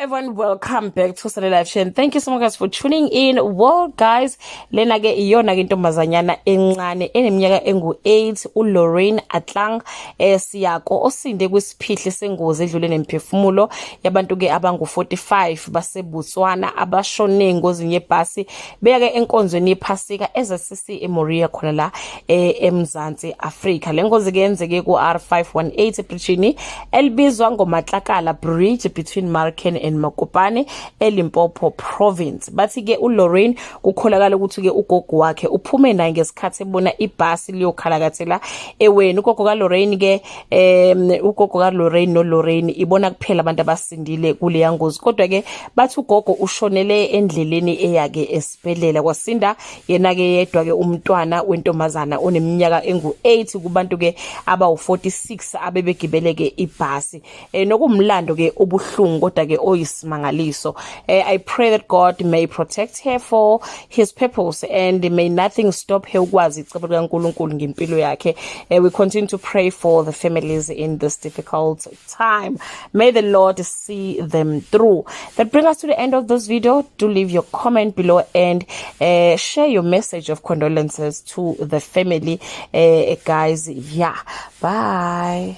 Everyone, welcome back to Sunday Live Show and thank you so much, guys, for tuning in. Well guys, lena ke iyona ke intombazanyana encane eneminyaka engu-8, uLorraine Atlang Siyako, osinde kwisiphihli sengozi edlule nemphefumulo yabantu ke abangu-45 baseBotswana abashone engozini yebhasi beya ke enkonzweni yePhasika eZCC eMoria khona la eMzansi Afrika. Le ngozi ke yenzeke ku-R518 ebridgini elibizwa ngoMatlakala Bridge between Marken and Mokopane eLimpopo Province. Bathi ke uLorraine kukholakala ukuthi ke ugogo wakhe uphume naye ngesikhathi ebona ibhasi liyokhalakathela eweni. Ugogo kaLorraine ke ugogo kaLorraine noLorraine ibona kuphela abantu abasindile kuleya ngozi, kodwa ke bathi ugogo ushonele endleleni eya ke esibhedlela, kwasinda yena ke yedwa ke umntwana wentombazana oneminyaka engu-8 kubantu ke abawu-46 abebegibele ke ibhasi, nokumlando ke obuhlungu kodwa ke oyisimangaliso. I pray that God may protect her for his purpose and may nothing stop her ukwazi icebo likaNkulunkulu ngempilo yakhe. We continue to pray for the families in this difficult time. May the Lord see them through. That brings us to the end of this video. Do leave your comment below and share your message of condolences to the family, guys. Yeah, bye.